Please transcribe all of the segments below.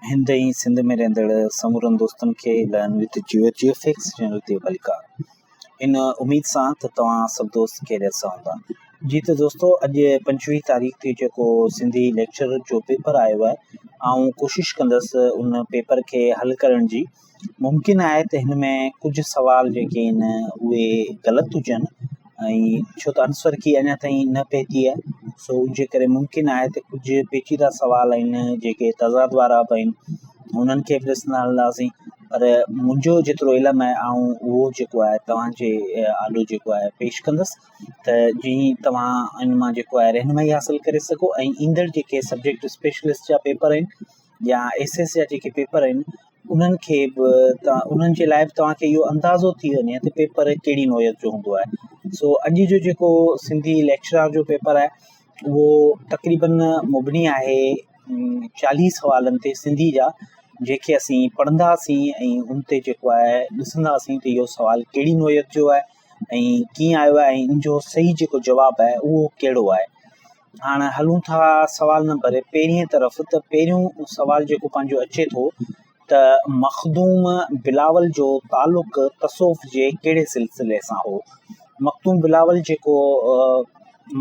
هند ۽ سنڌ ۾ رهندڙ سمورن دوستن کي learn with Jio G F X channel تي ڀليڪار. ان اميد سان ته توهان سڀ دوست خيريت سان هوندا. جي ته دوستو اڄ پنجويهه تاريخ تي جيڪو سنڌي ليڪچر جو پيپر آيو آهي آئون ڪوشش ڪندس ان پيپر کي حل ڪرڻ جي. ممڪن آهي ته هن ۾ ڪجهه سوال جيڪي آهن اهي غلط هجن ۽ ڇو ته آنسر ڪي اڃا تائين نه پهتي آهي سو ان جي ڪري ممڪن آهي ته ڪجهه پيچيده سوال آهن جيڪي تضاد وارا به آهن انهن کي به ڏسندا هلنداسين پر منهنجو جيترو علم آهي آئون اهو جيڪو آهي توهان جي آڏو جيڪو آهي پيش ڪندس ته جيئن توهان ان مان جيڪو آهي رهنمائي حاصل ڪري سگهو ۽ ايندڙ جيڪي سبجيڪٽ اسپيشلسٽ جا پيپر آهن يا ايس ايس جا جيڪي پيپر آهن انهن کي به انهن جي لاء به توهان کي اهو اندازو ٿي وڃي ته پيپر ڪهڙي نوعيت جو هوندو آهي سو اڄ جو جيڪو سنڌي ليڪچرار جو پيپر آهي اهو تقريبن مبني آهي چاليهه سوالن تي سنڌي جا جيڪي اسين پڙهنداسين ۽ ان تي جيڪو آهي ڏسنداسين ته اهو سوال ڪهڙي نوعيت جو آهي ۽ ڪيئن آيو آهي ۽ ان جو صحيح جيڪو جواب آهي اهو ڪهڙو آهي. هاڻ هلون ٿا سوال نمبر پهرين طرف ته پهريون سوال جيڪو پنهنجو اچي ٿو ته مخدوم بلاول جو تعلق تصوف جي ڪهڙي سلسلي سان هو؟ مخدوم بلاول جيڪو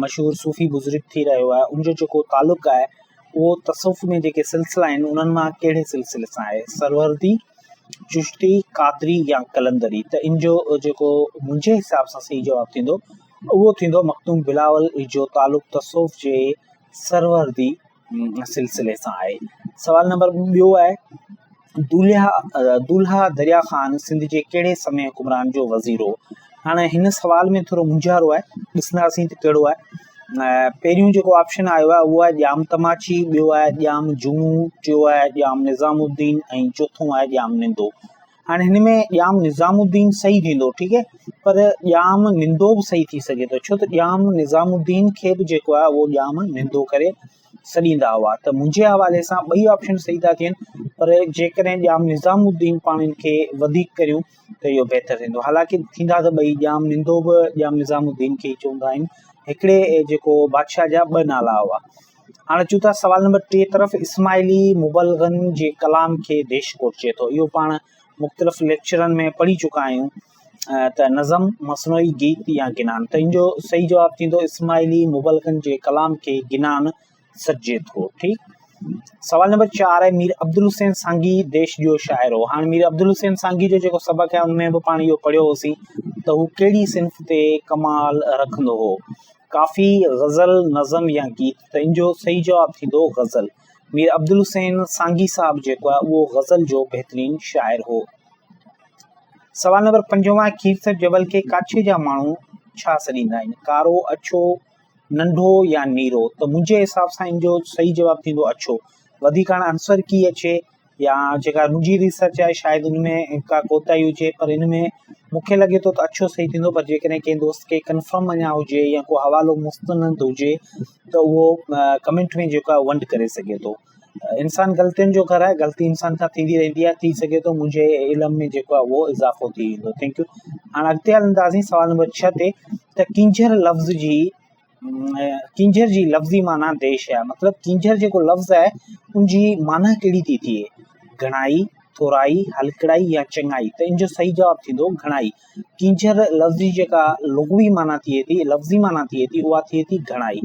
مشهور صوفي بزرگ ٿي رهيو آهي ان جو جيڪو تعلق آهي اهو تصوف ۾ جيڪي سلسلا آهن انهن مان ڪهڙي سلسلي سان آهي؟ سهروردي چشتي، قادري يا قلندري ته ان جو جيڪو منهنجي حساب سان صحيح جواب ٿيندو اهو ٿيندو مخدوم بلاول جو تعلق تصوف جي سهروردي سلسلي سان آهي. سوال نمبر ٻيو آهي دولها دولها دريا خان سنڌ جي ڪهڙي سمي حڪمران جو وزير هو؟ هاڻي هن سوال ۾ ٿورو مونجهارو آهي ڏسنداسين ته ڪهڙو آهي. پهريون جيڪو آپشن آيو آهي اهو آهي ڄام تماچي، ٻيو آهي ڄام جوڻو، ٽيو آهي ڄام نظام الدين ۽ چوٿون آهي ڄام نندو. هاڻي هن ۾ ڄام نظام الدين صحيح ٿيندو ٺيڪ آهي پر ڄام نندو به صحيح ٿي سگهي ٿو ڇو ته ڄام نظام الدين کي به جيڪو آهي اهو ڄام نندو ڪري سڏيندا هئا ته منهنجي حوالي سان ٻئي آپشن صحيح ٿا ٿين پر جيڪڏهن ڄام نظام الدين پاڻ ان کي وڌيڪ ڪريون ته اهو بهتر ٿيندو. حالانڪه ٿيندا ته ٻئي ڄام نندو به ڄام نظام الدين کي ئي چوندا آهن. هڪڙي جيڪو بادشاهه جا ٻه نالا هئا. هاڻي اچون ٿا سوال نمبر ٽي طرف اسماعيلي مبلغن جي ڪلام کي ديش ڪوٺجي ٿو. اهو پاڻ مختلف ليڪچرن ۾ پڙهي چڪا آهيون ته نظم، مصنوعي گيت يا گنان ته ان جو صحيح جواب ٿيندو اسماعيلي مبلغن جي ڪلام کي گنان سڏجي ٿو. ٺيڪ. سوال نمبر 4 آهي مير عبدالحسين سانگي ديش جو شاعر هو. هاڻي مير عبدالحسين سانگي جو جيڪو سبق آهي ان ۾ به پاڻ اهو پڙهيو هوسين ته هو ڪهڙي صنف تي ڪمال رکندو هو. ڪافي، غزل، نظم يا گيت ته ان جو صحيح جواب ٿيندو غزل. مير عبدالحسين سانگي صاحب جيڪو آهي اهو غزل جو بهترين شاعر هو. سوال نمبر پنجون آهي کيرٿر جبل کي ڪاڇي جا ماڻهو ڇا سڏيندا آهن؟ ڪارو، اڇو، ننڍو يا نيرو ته منهنجي حساب سان ان جو صحيح جواب ٿيندو اڇو. وڌيڪ هاڻ آنسر ڪي اچي يا جيڪا منهنجي ريسرچ آهي شايد ان ۾ ڪا ڪوتاهي هجي پر ان ۾ مون کي لڳي ٿو ته اڇو صحيح ٿيندو پر جيڪڏهن ڪنهن دوست کي ڪنفرم اڃا هجي يا ڪو حوالو مستند هجي ته اهو ڪمينٽ ۾ جيڪو آهي ونڊ ڪري سگهي ٿو. انسان غلطين جو گهر آهي غلطي انسان کان ٿيندي رهندي آهي ٿي سگهي ٿو منهنجي علم ۾ جيڪو آهي اهو اضافو ٿي ويندو thank you هاڻي اڳتي هلنداسين سوال نمبر 6 تي ته ڪينجهر لفظ جي ڪينجهر جي لفظي معنيٰ ديش آهي مطلب ڪينجهر جيڪو لفظ آهي ان جي معنيٰ ڪهڙي ٿي ٿئي گهڻائي ٿورائي هلڪڙائي يا چڱائي ته ان جو صحيح جواب ٿيندو گهڻائي ڪينجهر لفظ جي جيڪا لغوي معنيٰ ٿئي ٿي لفظي معنيٰ ٿئي ٿي اها ٿئي ٿي گهڻائي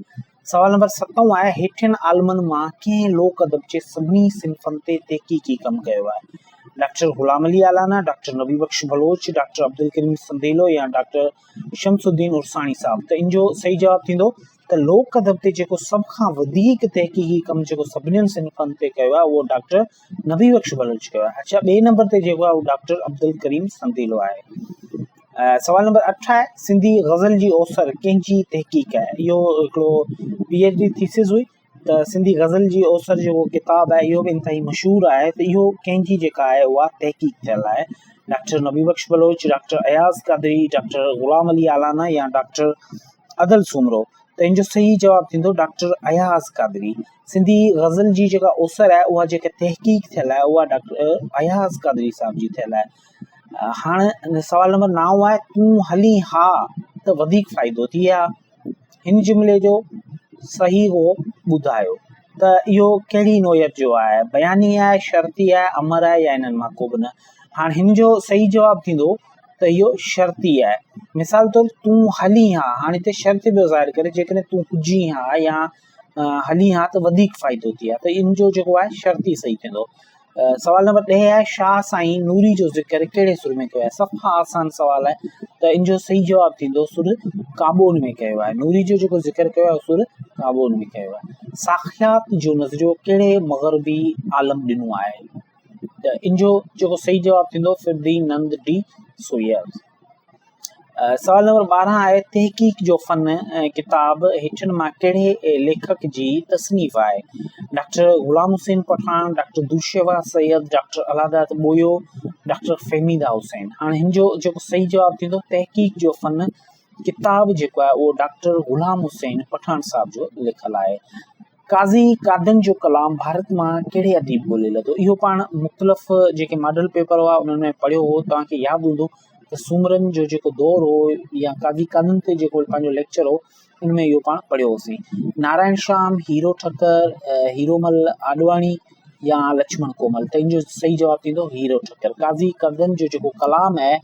سوال نمبر ستون آهي، هيٺين عالمن مان ڪنهن لوڪ ادب جي سڀني صنفن تي تحقيقي ڪم ڪيو آهي؟ Doctor Ghulam Ali اعلانا، doctor Nabi Bakhsh Baloch, doctor Abdul Karim Sandilo يا ڊاڪٽر شمس الدين عرساڻي صاحب؟ ته ان جو صحيح جواب ٿيندو ته لوڪ ادب تي جيڪو سڀ کان وڌيڪ تحقيقي ڪم جيڪو سڀني صنفن تي ڪيو آهي اهو ڊاڪٽر نبي بخش بلوچ ڪيو آهي. اڇا ٻئي نمبر تي جيڪو آهي اهو ڊاڪٽر عبدالڪريم سنديلو آهي. سوال نمبر 8 آهي سنڌي غزل جي اوسر ڪنهن جي تحقيق آهي؟ اهو هڪڙو پي ايڇ ڊي ٿيسز هئي ته سنڌي غزل جي اوسر جيڪو ڪتاب آهي اهو به انتهائي مشهور آهي ته اهو ڪنهن جي جيڪا آهي اها تحقيق ٿيل آهي doctor Nabi Bakhsh Baloch, doctor Ayaz Qadri, doctor Ghulam Ali Allana يا ڊاڪٽر ادل سومرو؟ ته ان جو صحيح جواب ٿيندو ڊاڪٽر اياز قادري. سنڌي غزل جي جيڪا اوسر آهي اها جيڪا تحقيق ٿيل آهي اها ڊاڪٽر اياز قادري صاحب جي ٿيل آهي. هاڻ سوال نمبر 9 آهي تون هلين ها ته وڌيڪ فائدو ٿئي ها. هن جملي جو صحيح هو ٻڌايو. ته اهو ڪهڙي نوعيت جو آهي، بياني آهي، شرطي آهي، امر آهي يا انهن مان ڪو به نه. هاڻ هن جو صحيح جواب ٿيندو ته اهو شرطي آهي. مثال طور تون هلين ها، هاڻ هتي شرط پيو ظاهر ڪري جيڪڏهن تون هجين ها يا هلين ها ته وڌيڪ فائدو ٿئي ها ته ان جو جيڪو آهي شرطي صحيح ٿيندو. سوال نمبر 10 آهي شاهه سائين نوري جو ذڪر ڪهڙي سر ۾ ڪيو آهي؟ صفا آسان سوال آهي ته ان جو صحيح جواب ٿيندو سر ڪابون ۾ ڪيو آهي. نوري جو جيڪو ذڪر ڪيو آهي سر ڪابون ۾ ڪيو آهي. ساخيات جو نظريو ڪهڙي مغربي عالم ڏنو آهي؟ ته ان جو جيڪو صحيح جواب ٿيندو فردينند ڊي سوئر. سوال نمبر 12 آهي تحقيق جو فن ڪتاب هيٺين مان ڪهڙي ليکڪ جي تصنيف آهي؟ Doctor Ghulam Hussain Pathan, doctor Dushiwa Syed, doctor Allahdad Boyo, doctor Fahmida Hussain. هاڻي هن جو جيڪو صحيح جواب ٿيندو تحقيق جو فن ڪتاب جيڪو آهي اهو ڊاڪٽر غلام حسين پٺاڻ صاحب جو لکيل آهي. قاضي قادن جو ڪلام ڀارت مان ڪهڙي اديب ڳولي لڌو؟ اهو پاڻ مختلف جيڪي ماڊل پيپر هئا انهن ۾ پڙهيو هو توهان کي ياد هوندو ته سومرن جو جيڪو دور هو يا قاضي قادن تي جيڪو پنهنجو ليڪچر هو ان ۾ اهو پاڻ پڙهيو هوسين نارائڻ شيام، هيرو ٺڪر، هيرومل آڏواڻي يا لڇمڻ ڪومل ته ان جو صحيح جواب ٿيندو هيرو ٺڪر قاضي قادن جو جيڪو ڪلام آهي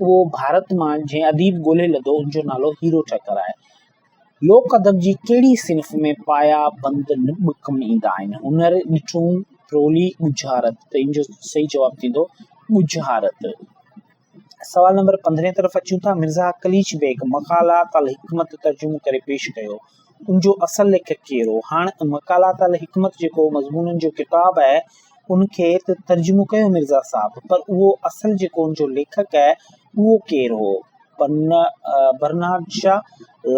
اهو ڀارت مان جنهن اديب ڳولي لڌو ان جو نالو هيرو ٺڪر آهي. لوڪ ادب جي ڪهڙي صنف ۾ پايا بند ٻه ڪم ايندا آهن؟ هنر، ڏٺون، پرولي، ڳجهارت. ته ان جو صحيح جواب ٿيندو ڳجهارت. سوال نمبر پندرهين طرف اچون ٿا. مرزا قليچ بيگ مقالات الحڪمت ترجمو ڪري پيش ڪيو. ان جو اصل ليکڪ ڪير هو؟ هاڻ مقالات الحڪمت جيڪو مضمونن جو ڪتاب آهي ان کي ته ترجمو ڪيو مرزا صاحب پر اهو اصل جيڪو ان جو ليکڪ آهي اهو ڪير هو؟ Bernard Shaw,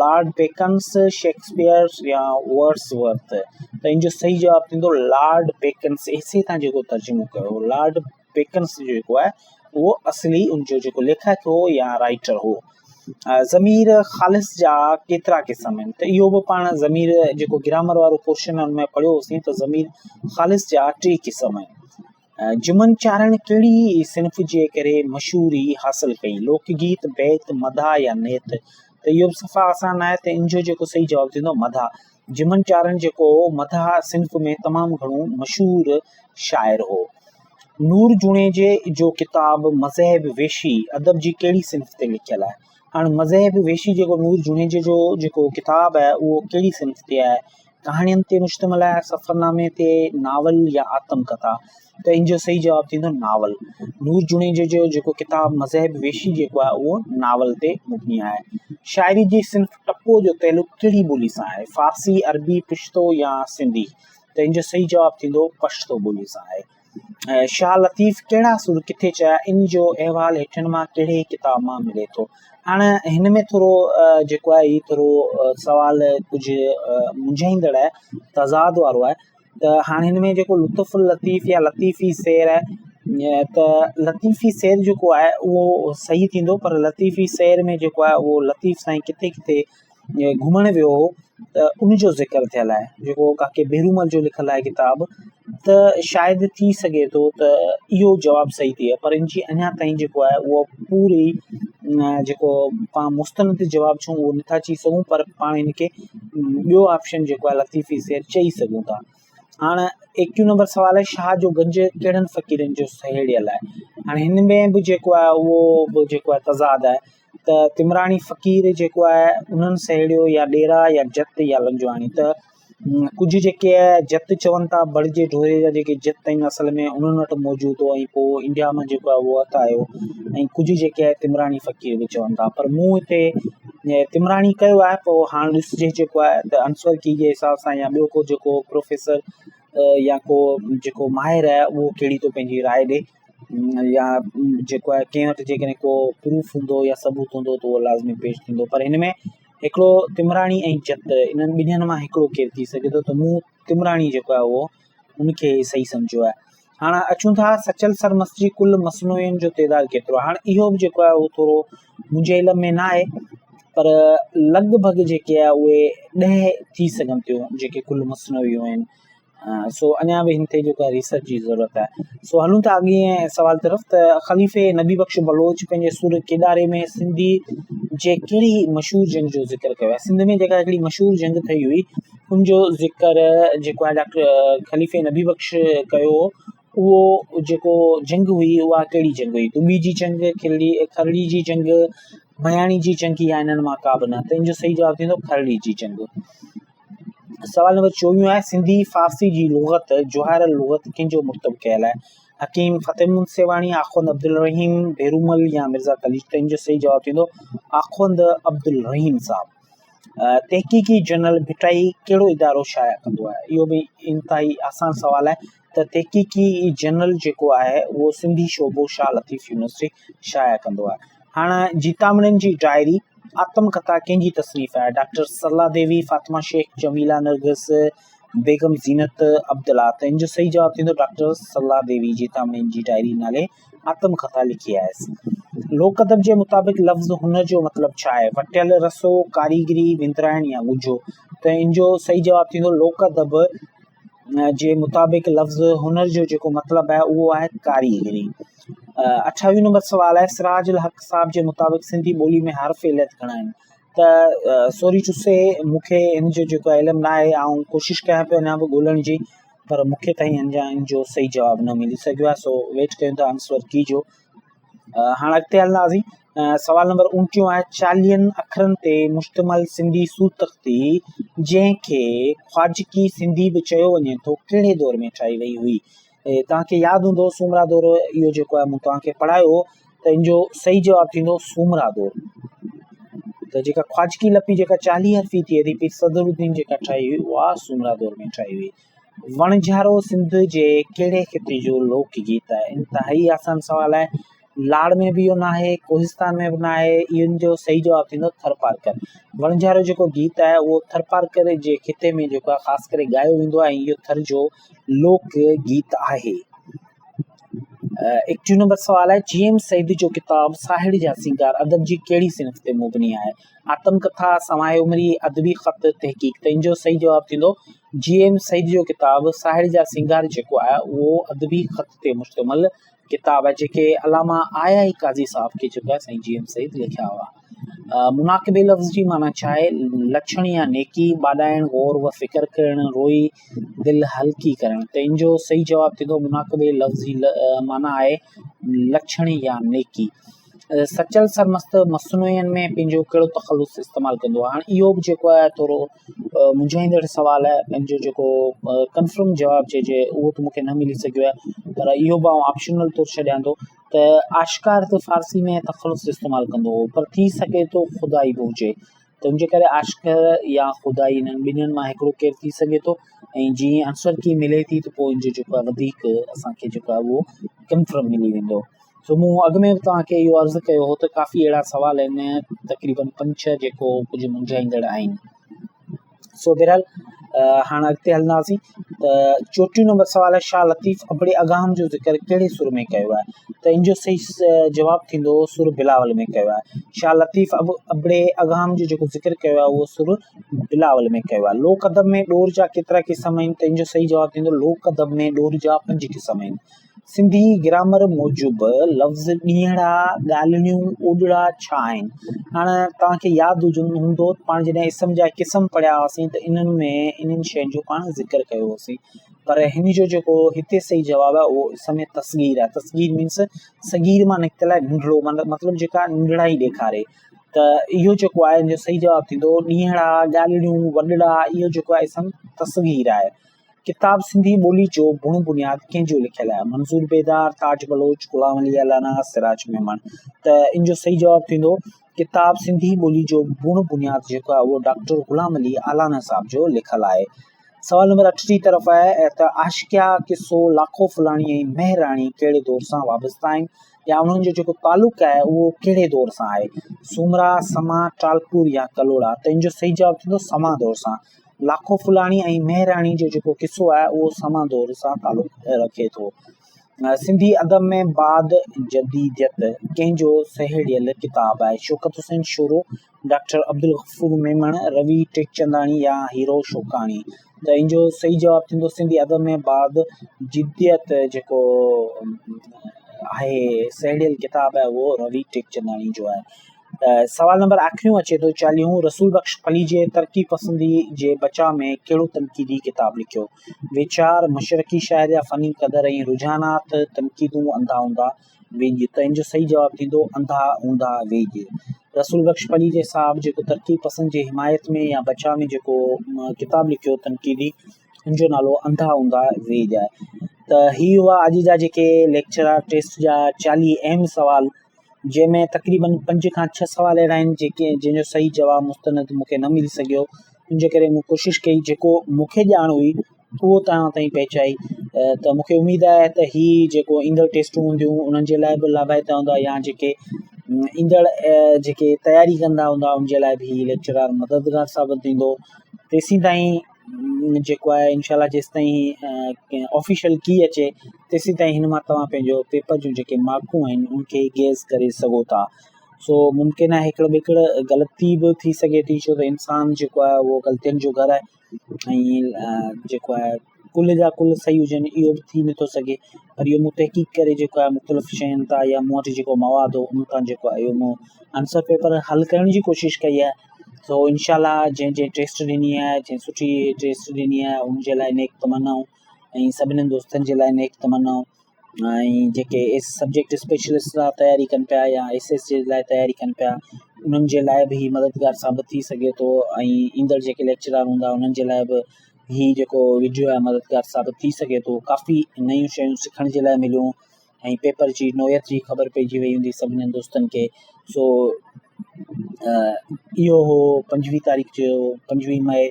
Lord Beacon's, Shakespeare يا ورڊس ورٿ؟ ته ان جو صحيح جواب ٿيندو لارڊ بيڪنس ايسي تان جيڪو ترجمو ڪيو لارڊ بيڪنس جيڪو آهي اهو اصلي ان جو جيڪو ليکڪ هو يا رائيٽر هو. ضمير خالص جا ڪيترا قسم آهن؟ ته اهو به پاڻ ضمير جيڪو گرامر وارو پورشن آهي ان ۾ پڙهيو هوسين ته ضمير خالص جا ٽي قسم آهن. جمن چارڻ ڪهڙي صنف جي ڪري مشهوري حاصل ڪئي؟ لوڪ گيت، بيت، مدح يا نعت؟ ته اهو به صفا آسان آهي ته ان جو جيڪو صحيح جواب ٿيندو مدح. جمن چارڻ جيڪو هو مدح صنف ۾ تمام گهڻو مشهور شاعر هو. نور جوڻيجي جو ڪتاب مذهب ويشي ادب جي ڪهڙي صنف تي لکيل آهي؟ هاڻ مذهب ويشي جيڪو نور جوڻيجي جو جيڪو ڪتاب آهي اهو ڪهڙي صنف تي آهي؟ ڪهاڻين تي مشتمل آهي، سفرنامي تي، ناول يا آتم ڪٿا؟ ته ان جو صحيح جواب ٿيندو ناول. نور جوڻيجو جو جيڪو ڪتاب مذهب ويشي جيڪو آهي اهو ناول تي مبني آهي. شاعري جي صنف ٽپو جو تعلق ڪهڙي ٻولي سان آهي؟ فارسي، عربي، پشتو يا سنڌي؟ ته ان جو صحيح جواب ٿيندو پشتو ٻولي سان آهي. شاهه لطيف ڪهڙا سر ڪٿي چيا ان جو احوال هيٺين مان ڪهڙي ڪتاب مان ملي ٿو؟ هاڻ هن ۾ ٿورو جيڪو آهي هي ٿورو سوال ڪجهه منجهائيندڙ آهي تضاد وارو آهي ته هاڻ هن ۾ جيڪو لطف اللطيف يا لطيفي سير آهي ته لطيفي سير جيڪو آهي اهو صحيح ٿيندو پر لطيفي سير ۾ جيڪو آهي اهو لطيف سائين ڪٿي ڪٿي گهمڻ ويو هو ته ان جو ذڪر ٿيل آهي جيڪو ڪاڪي ڀيرومل جو لکيل آهي ڪتاب ته شايد ٿي سگهي ٿو ته اهو جواب صحيح ٿئي پر ان جي اڃا تائين جيڪو آهي اهو پوري جيڪو پاڻ مستند جواب چئون اهو نٿا چئي سگهون پر پاڻ ان کي ٻيو آپشن جيڪو آهي لطيفي سير چئي سگهون ٿا. هاڻ ايڪيهون نمبر سوال آهي شاهه جو گنج ڪهڙن فقيرن جو سهيڙيل آهي؟ هاڻي هن ۾ به جيڪو آهي اهو به جيڪو آهي تضاد آهي ته تمراڻي فقير جيڪو آهي انهن سهيڙيو يا ڏيرا يا جت يا لنجواڻي ته ڪجهه جيڪي جت چون ٿا بڙ جي ڍوري جا جيڪي جت آهن اصل ۾ انهن وٽ موجود هو ۽ پوء انڊيا مان جيڪو آهي اهو هٿ آيو ۽ ڪجهه جيڪي آهي تمراڻي فقير به چون ٿا پر مون هتي تمراڻي ڪيو آهي پوء هاڻ ڏسجي جيڪو آهي ته انسر ڪي جي حساب سان يا ٻيو ڪو جيڪو پروفيسر يا ڪو جيڪو ماهر آهي اهو ڪهڙي ٿو پنهنجي راء ڏي يا جيڪو آهي ڪنهن وٽ جيڪڏهن ڪو پروف هوندو يا ثبوت هوندو ته اهو لازمي پيش ٿيندو پر هن ۾ هڪڙو تمراڻي ۽ جت انهن ٻنهين مان هڪڙو ڪير ٿي سگهي ٿو ته مون تمراڻي جيڪو آهي اهو ان کي صحيح سمجهيو آهي هاڻ اچون ٿا سچل سرمست جي ڪل مثنوين جو تعداد ڪيترو آهي هاڻ اهو به جيڪو آهي اهو ٿورو منهنجي علم ۾ نه آهي پر لڳ ڀڳ جيڪي آهي اهي 10 ٿي سگهن ٿيون جيڪي ڪل مثنويون آهن سو اڃا به هن تي جيڪو آهي ريسرچ جي ضرورت آهي سو هلون ٿا اڳئين سوال طرف ته خليفي نبي بخش بلوچ پنهنجي سر ڪيڏاري ۾ سنڌي جي ڪهڙي مشهور جنگ جو ذڪر ڪيو آهي سنڌ ۾ جيڪا هڪڙي مشهور جنگ ٿي هئي ان جو ذڪر جيڪو آهي ڊاڪٽر خليفي نبي بخش ڪيو هو اهو جيڪو جنگ هئي اها ڪهڙي جنگ هئي دٻي جي جنگ کرڙي کرڙي جي جنگ مياڻي جي جنگ يا انهن مان ڪا به نه ته ان جو صحيح جواب ٿيندو کرڙي جي جنگ. سوال نمبر چوويهون آهي سنڌي فارسي جي لغت جواهر اللغت ڪنهن جو مرتب ڪيل آهي؟ حڪيم فتح محمد سيوهاڻي، آخوند عبدالرحيم ڀيرومل يا مرزا قليچ؟ ته ان جو صحيح جواب ٿيندو آخوند عبدالرحيم صاحب. تحقيقي جنرل ڀٽائي ڪهڙو ادارو شايع ڪندو آهي؟ اهو به انتهائي آسان سوال آهي ته تحقيقي جنرل جيڪو آهي اهو سنڌي شعبو شاهه لطيف يونيورسٽي شايع ڪندو آهي. هاڻ جيتامڙين جي ڊائري آتم ڪٿا ڪنهن جي تصنيف آهي؟ ڊاڪٽر سرلا ديوي، فاطمه شيخ، جميله نرگس، بيگم زينت عبدالله. ته ان جو صحيح جواب ٿيندو ڊاڪٽر سرلا ديوي جيتامڙين جي ڊائري نالي آتم ڪٿا لکي آهي. لوڪ ادب جي مطابق لفظ هنر جو مطلب ڇا آهي؟ وٽيل رسو، ڪاريگري، وندرائڻ يا ڳجهو. ته ان جو صحيح جواب ٿيندو لوڪ ادب جي مطابق لفظ هنر جو جيڪو مطلب آهي اهو آهي ڪاريگري. اٺاويهون نمبر سوال آهي سراج الحق صاحب جي مطابق سنڌي ٻولي ۾ حرف علت گهڻا آهن ته سوري ٽو سي مون کي ان جو جيڪو علم نه آهي آئون ڪوشش ڪيان پيو اڃا به ڳولڻ جي پر مون کي تائين اڃا ان جو صحيح جواب نه ملي سگهيو آهي سو ويٽ ڪيون ٿا آنسر ڪي جو. هاڻ اڳتي هلنداسين سوال نمبر اڻٽيهون آهي چاليهن اکرن تي مشتمل سنڌي صورتخطي جنهن کي خواجڪي سنڌي به چيو وڃي ٿو ڪهڙي دور ۾ ٺاهي وئي هئي توهان کي ياد هوندو سومرا دور اهو جيڪو آهي مون توهان کي پڙهايو هو ته ان جو صحيح جواب ٿيندو سومرا دور ته جيڪا خواجڪي لپي جيڪا چاليهه حرفي ٿئي ٿي پير صدر الدين جيڪا ٺاهي هئي اها سومرا دور ۾ ٺاهي هئي وڻجارو سنڌ جي ڪهڙي خطي جو لوڪ گيت آهي؟ انتهائي آسان سوال آهي. لاڙ ۾ به اهو ناهي، ڪوهستان ۾ به ناهي، ان جو صحيح جواب ٿيندو ٿرپارڪر. وڻجارو جيڪو گيت آهي اهو ٿرپارڪر جي خطي ۾ جيڪو آهي خاص ڪري ڳايو ويندو آهي ۽ اهو ٿر جو لوڪ گيت آهي. ايڪٽيهون نمبر سوال آهي جي ايم سيد جو ڪتاب ساهڙ جا سينگار ادب جي ڪهڙي صنف تي مبني آهي؟ آتم ڪٿا، سوانح عمري، ادبي خط، تحقيق. ته ان جو صحيح جواب ٿيندو جي ايم سيد جو ڪتاب ساهڙ جا سينگار جيڪو آهي اهو ادبي خط تي مشتمل ڪتاب آهي جيڪي علامه آء آء قاضي صاحب کي جيڪو آهي سائين جي ايم سيد لکيا هئا. مناقبي لفظ جي معنيٰ ڇا آهي؟ لڇڻ يا نيڪي، ٻاڏائڻ، غور و فڪر ڪرڻ، روئي دل هلڪي ڪرڻ. ته ان جو صحيح جواب ٿيندو مناقبي لفظ جي معنيٰ آهي لڇڻ يا نيڪي. سچل سرمست مثنوين ۾ پنهنجو ڪهڙو تخلص استعمال ڪندو آهي؟ هاڻي اهو به جيڪو آهي ٿورو منجهائيندڙ سوال آهي ان جو جيڪو ڪنفرم جواب چئجي اهو ته مونکي نه ملي سگهيو آهي پر اهو به آئون آپشنل طور ڇڏيان ٿو ته آشڪار ته فارسي ۾ تخلص استعمال ڪندو هو پر ٿي سگهي ٿو خدائي به هجي ته ان جي ڪري عاشق يا خدائي انهن ٻنهين مان هڪڙو ڪير ٿي سگهي ٿو ۽ جيئن آنسر ڪي ملي ٿي ته پوء ان جو جيڪو آهي وڌيڪ اسانکي جيڪو آهي اهو ڪنفرم ملي ويندو. سو مون اڳ ۾ به توهان کي اهو عرض ڪيو هو ته ڪافي اهڙا سوال آهن تقريبن پنج ڇهه جيڪو ڪجهه منجهائيندڙ آهن سو بهرحال هاڻ اڳتي هلنداسين ته چوٽيهون نمبر سوال آهي شاهه لطيف ابڙي اگهام جو ذڪر ڪهڙي سر ۾ ڪيو آهي ته ان جو صحيح جواب ٿيندو سر بلاول ۾ ڪيو آهي شاهه لطيف ابڙي اگهام جو جيڪو ذڪر ڪيو آهي اهو سر بلاول ۾ ڪيو آهي لوڪ ادب ۾ ڏور جا ڪيترا قسم آهن ته ان جو صحيح جواب ٿيندو لوڪ ادب ۾ ڏور جا پنج قسم آهن سنڌي گرامر موجب لفظ ڏينهڙا، ڳالهڙيون، اوڏڙا ڇا آهن؟ هاڻ توهان کي ياد هوندو ته پاڻ جڏهن اسم جا قسم پڙهيا هئاسين ته انهن ۾ انهن شين جو پاڻ ذڪر ڪيو هوسين پر هن جو جيڪو هتي صحيح جواب آهي اهو اسم تصغير آهي تصغير مينس صغير مان نڪتل آهي ننڍڙو مطلب جيڪا ننڍڙائي ڏيکاري ته اهو جيڪو آهي ان جو صحيح جواب ٿيندو ڏينهڙا، ڳالهڙيون، وڏڙا اهو جيڪو آهي اسم تصغير آهي. ڪتاب سنڌي ٻولي جو بڻ بنياد ڪنهن جو لکيل آهي؟ منظور بيدار، تاج بلوچ، غلام علي الانا، سراج ميمڻ. ته ان جو صحيح جواب ٿيندو ڪتاب سنڌي ٻولي جو بڻ بنياد جيڪو آهي اهو ڊاڪٽر غلام علي الانا صاحب جو لکيل آهي. سوال نمبر اٺٽيهه طرف آهي ته عاشقيا قصو لاکو ڦلاڻي ۽ مهر راڻي ڪهڙي دور سان وابسته آهن يا انهن جو جيڪو تعلق آهي اهو ڪهڙي دور سان آهي؟ سومرا، سما، ٽالپور يا ڪلهوڙا؟ ته ان جو صحيح جواب ٿيندو سما دور سان. لاکو ڦلاڻي ۽ مهراڻي جو جيڪو قصو آهي اهو سما دور سان تعلق رکي ٿو. سنڌي ادب ۾ بعد جديديت ڪنهن جو سهيڙيل ڪتاب آهي؟ شوڪت حسين شورو، ڊاڪٽر عبدالغفور ميمڻ، روي ٽيڪچنداڻي يا هيرو شوڪاڻي؟ ته ان جو صحيح جواب ٿيندو سنڌي ادب ۾ بعد جديت جيڪو آهي سهيڙيل ڪتاب آهي اهو روي ٽيڪچنداڻي جو آهي. سوال نمبر آخريون اچي ٿو چاليهون رسول بخش پليجي ترقي پسندي جي بچاء ۾ ڪهڙو تنقيدي ڪتاب لکيو؟ ويچار، مشرقي شاعر جا فني قدر ۽ رجحانات، تنقيدون انڌا اونڌا ويڄ ته ان جو صحيح جواب ٿيندو انڌا اونڌا ويڄ. رسول بخش پليجي صاحب جيڪو ترقي پسند جي حمايت ۾ يا بچاء ۾ جيڪو ڪتاب لکيو تنقيدي ان جو نالو انڌا اونڌا ويڄ آهي. ته هي هئا اڄ جا جيڪي ليڪچرار ٽيسٽ جا 40 اهم سوال جنهن ۾ تقريبن پنج کان ڇهه سوال اهڙا آهن جيڪي جنهن جو صحيح جواب مستند مون کي نه ملي سگهيو ان جي ڪري مون ڪوشش ڪئي جيڪو مون کي ڄاڻ هئي اهو توهان تائين پهچائي ته مون کي اميد آهي ته هي جيڪو ايندڙ ٽيسٽون هونديون انهن جي لاء به لاڀائتا هوندا يا جيڪي ايندڙ جيڪي تياري ڪندا هوندا ان جي لاء به هي ليڪچرار مددگار ثابت ٿيندو تيسين تائين جيڪو آهي انشاء الله جيستائين ڪنهن آفيشل ڪي اچي تيسين تائين هن مان توهان پنهنجو پيپر جون جيڪي مارڪون آهن ان کي گيس ڪري سگهو ٿا سو ممڪن آهي هڪڙو ٻيڪڙ غلطي به ٿي سگهي ٿي ڇو ته انسان جيڪو آهي اهو غلطين جو گهر آهي ۽ جيڪو آهي ڪل جا ڪل صحيح هجن اهو به ٿي نٿو سگهي پر اهو مون تحقيق ڪري جيڪو آهي مختلف شين تان يا مون وٽ جيڪو مواد هو ان تان جيڪو آهي اهو مون آنسر پيپر حل ڪرڻ جي ڪوشش ڪئي آهي سو انشاء الله جنهن جنهن ٽيسٽ ڏني آهي جنهن سٺي ٽيسٽ ڏني آهي ان جي لاء نيڪ تمنائون ۽ سڀني دوستن جي لاء نيڪ تمنائون ۽ جيڪي ايس سبجيڪٽ اسپيشلسٽ لاء تياري ڪن پيا يا ايس ايس جي لاء تياري ڪن پيا انهن جي لاء به هي مددگار ثابت ٿي سگهي ٿو ۽ ايندڙ جيڪي ليڪچرار هوندا انهن جي لاء به هي جيڪو وڊيو آهي مددگار ثابت ٿي سگهي ٿو ڪافي نيون شيون سکڻ جي لاء مليون ۽ پيپر جي نوعيت جي خبر پئجي وئي هوندي سڀني دوستن کي سو اهو هو 25 تاريخ جو 25 مئي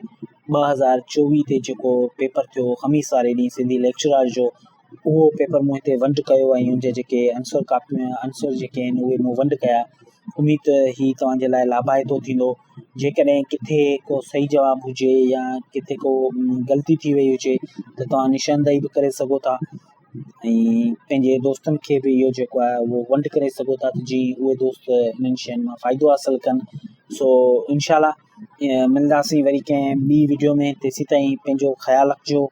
2024 تي جيڪو پيپر ٿيو خميس واري ڏينهن سنڌي ليڪچرار جو اهو پيپر مون هتي ونڊ ڪيو ۽ ان جا جيڪي آنسر ڪاپيون آنسر جيڪي آهن اهي مون ونڊ ڪيا اميد ته هي توهان جي لاء لاڀائتو ٿيندو جيڪڏهن ڪٿي ڪو صحيح جواب هجي يا ڪٿي ڪو غلطي ٿي وئي هجي ته توهان نشاندهي به ڪري سگهو ٿا ۽ پنهنجي دوستن کي به اهو جيڪو آهي اهو ونڊ ڪري سگهو ٿا ته جيئن اهي دوست انهن شين مان فائدو حاصل ڪن سو انشاء الله ملنداسين وري ڪنهن ٻي وڊيو ۾ تيسين تائين پنهنجو خيال رکجو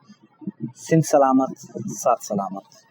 سنڌ سلامت ساٿ سلامت.